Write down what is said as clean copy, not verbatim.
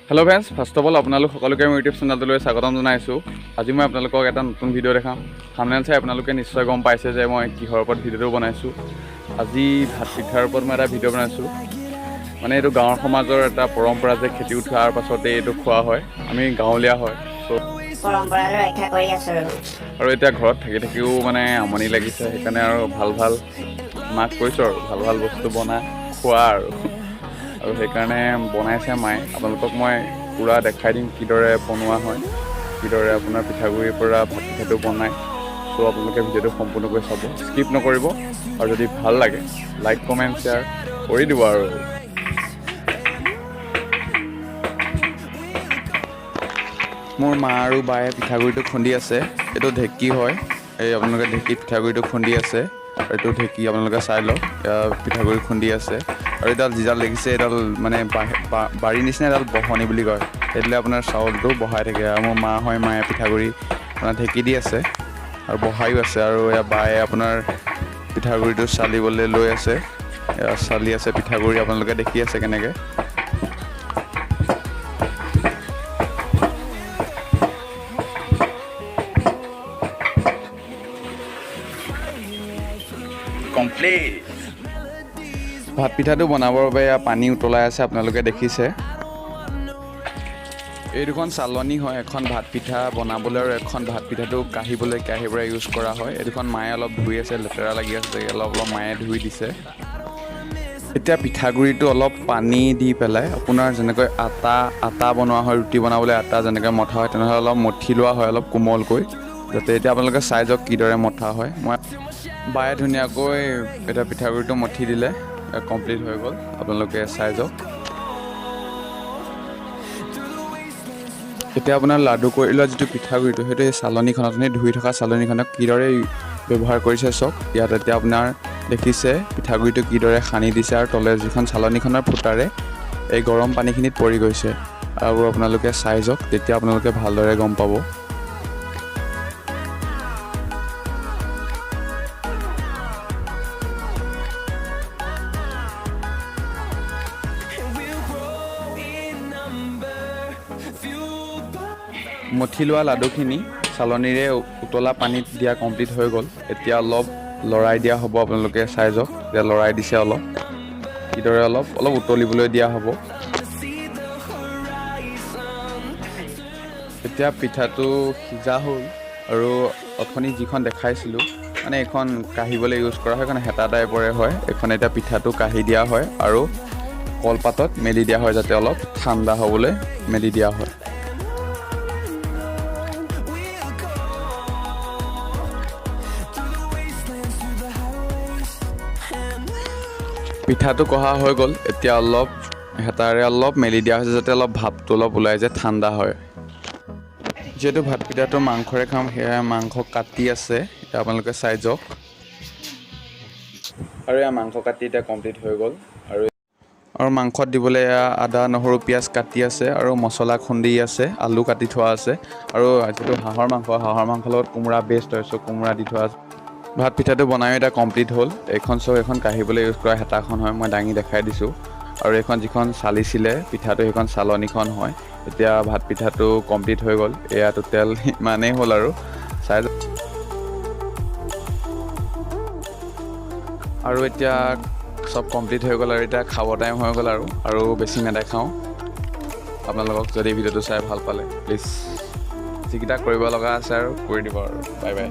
Hello friends, first of all আপোনালোক সকলোকে মোৰ ইউটিউব চেনেলটোলৈ স্বাগতম জনাইছোঁ। আজি মই আপোনালোকক এটা নতুন ভিডিঅ' দেখাম। থাম্বনেইল চাই আপোনালোকে নিশ্চয় গম পাইছে যে মই কিহৰ ওপৰত ভিডিঅ'টো বনাইছোঁ। আজি ভাত পিঠাৰ ওপৰত মই এটা ভিডিঅ' বনাইছোঁ। মানে এইটো গাঁৱৰ সমাজৰ এটা পৰম্পৰা যে খেতি উঠাৰ পাছতে এইটো খোৱা হয়। আমি গাঁৱলীয়া হয়, চ' পৰম্পৰাটো ৰক্ষা কৰি আছোঁ আৰু আৰু এতিয়া ঘৰত থাকি থাকিও মানে আমনি লাগিছে। সেইকাৰণে আৰু ভাল ভাল মাক কৈছোঁ আৰু ভাল ভাল বস্তু বনা খোৱা আৰু সেইকাৰণে বনাইছে মায়ে। আপোনালোকক মই পূৰা দেখাই দিম কিদৰে বনোৱা হয়, কিদৰে আপোনাৰ পিঠাগুড়িৰ পৰা ভাত পিঠাটো বনায়। চ' আপোনালোকে ভিডিঅ'টো সম্পূৰ্ণকৈ চাব, স্কিপ নকৰিব আৰু যদি ভাল লাগে লাইক, কমেণ্ট, শ্বেয়াৰ কৰি দিব। আৰু মোৰ মা আৰু বায়ে পিঠাগুড়িটো খুন্দি আছে। এইটো ঢেঁকী হয়। এই আপোনালোকে ঢেঁকীত পিঠাগুড়িটো খুন্দি আছে। এইটো ঢেঁকী, আপোনালোকে চাই লওক। এয়া পিঠাগুড়ি খুন্দি আছে। আৰু এইডাল যিডাল দেখিছে, এইডাল মানে বাৰীৰ নিচিনা, এডাল বহনি বুলি কয়। সেইডালে আপোনাৰ চাউলটো বহাই থাকে। আৰু মোৰ মা হয়, মায়ে পিঠাগুড়ি আপোনাৰ ঢেঁকী দি আছে আৰু বহায়ো আছে। আৰু এয়া বায়ে আপোনাৰ পিঠাগুড়িটো চালিবলৈ লৈ আছে। এয়া চালি আছে পিঠাগুড়ি, আপোনালোকে দেখি আছে কেনেকৈ। কমপ্লিট। ভাত পিঠাটো বনাবৰ বাবে এয়া পানী উতলাই আছে, আপোনালোকে দেখিছে। এই দুখন চালনী হয়, এখন ভাত পিঠা বনাবলৈ আৰু এখন ভাত পিঠাটো কাঢ়িবলৈ, কেৰাহীৰ পৰা ইউজ কৰা হয়। এই দুখন মায়ে অলপ ধুই আছে, লেতেৰা লাগি আছে, অলপ অলপ মায়ে ধুই দিছে। এতিয়া পিঠাগুড়িটো অলপ পানী দি পেলাই আপোনাৰ যেনেকৈ আটা বনোৱা হয়, ৰুটি বনাবলৈ আটা যেনেকৈ মথা হয়, তেনেদৰে অলপ মঠি লোৱা হয় অলপ কোমলকৈ যাতে। এতিয়া আপোনালোকে চাই যাওক কিদৰে মথা হয়। মই বায়ে ধুনীয়াকৈ এতিয়া পিঠাগুড়িটো মঠি দিলে, কমপ্লিট হৈ গ'ল। আপোনালোকে চাই যাওক। এতিয়া আপোনাৰ লাডু কৰি লোৱা যিটো পিঠাগুড়িটো, সেইটো এই চালনীখনত, আপুনি ধুই থকা চালনীখনক কিদৰে ব্যৱহাৰ কৰিছে চাওক। ইয়াত এতিয়া আপোনাৰ দেখিছে পিঠাগুড়িটো কিদৰে সানি দিছে আৰু তলে যিখন চালনীখনৰ ফুটাৰে এই গৰম পানীখিনিত পৰি গৈছে। আৰু আপোনালোকে চাই যাওক, তেতিয়া আপোনালোকে ভালদৰে গম পাব। We'll grow in number, fueled by মঠি লোৱা লাডুখিনি চালনীৰে উতলা পানীত দিয়া কমপ্লিট হৈ গ'ল। এতিয়া অলপ লৰাই দিয়া হ'ব, আপোনালোকে চাই যাওক। এতিয়া লৰাই দিছে অলপ, কিদৰে অলপ অলপ উতলিবলৈ দিয়া হ'ব। See the horizon. এতিয়া পিঠাটো সিজা হ'ল। আৰু অথনি যিখন দেখাইছিলোঁ, মানে এইখন কাঢ়িবলৈ ইউজ কৰা হয়, কাৰণ হেতা টাইপৰে হয় এইখন। এতিয়া পিঠাটো কাঢ়ি দিয়া হয় আৰু কলপাতত মেলি দিয়া হয়, যাতে অলপ ঠাণ্ডা হ'বলৈ মেলি দিয়া হয়। We'll go through the wastelands, through the highways, and পিঠাটো কঢ়া হৈ গ'ল। এতিয়া অলপ হেতাৰে অলপ মেলি দিয়া হৈছে, যাতে অলপ ভাপটো অলপ ওলাই যায়, ঠাণ্ডা হয়। যিহেতু ভাত পিঠাটো মাংসৰে খাম, সেয়া মাংস কাটি আছে। এতিয়া আপোনালোকে চাই যাওক। আৰু এয়া মাংস কাটি এতিয়া কমপ্লিট হৈ গ'ল। আৰু মাংসত দিবলৈ এয়া আদা, নহৰু, পিঁয়াজ কাটি আছে আৰু মছলা খুন্দি আছে, আলু কাটি থোৱা আছে। আৰু যিটো হাঁহৰ মাংস, হাঁহৰ মাংসৰ লগত কোমোৰা বেষ্ট হয়, চ' কোমোৰা দি থোৱা আছে। ভাত পিঠাটো বনায়ো এতিয়া কমপ্লিট হ'ল। এইখন চব এইখন কাঢ়িবলৈ ইউজ কৰা হেতাখন হয়, মই দাঙি দেখাই দিছোঁ। আৰু এইখন যিখন চালিছিলে পিঠাটো, সেইখন চালনীখন হয়। এতিয়া ভাত পিঠাটো কমপ্লিট হৈ গ'ল। এয়া টোটেল ইমানেই হ'ল। আৰু চাই আৰু এতিয়া চব কমপ্লিট হৈ গ'ল আৰু এতিয়া খাব টাইম হৈ গ'ল। আৰু বেছি নেদেখাওঁ আপোনালোকক। যদি ভিডিঅ'টো চাই ভাল পালে, প্লিজ যিকেইটা কৰিব লগা আছে আৰু কৰি দিব। আৰু বাই বাই।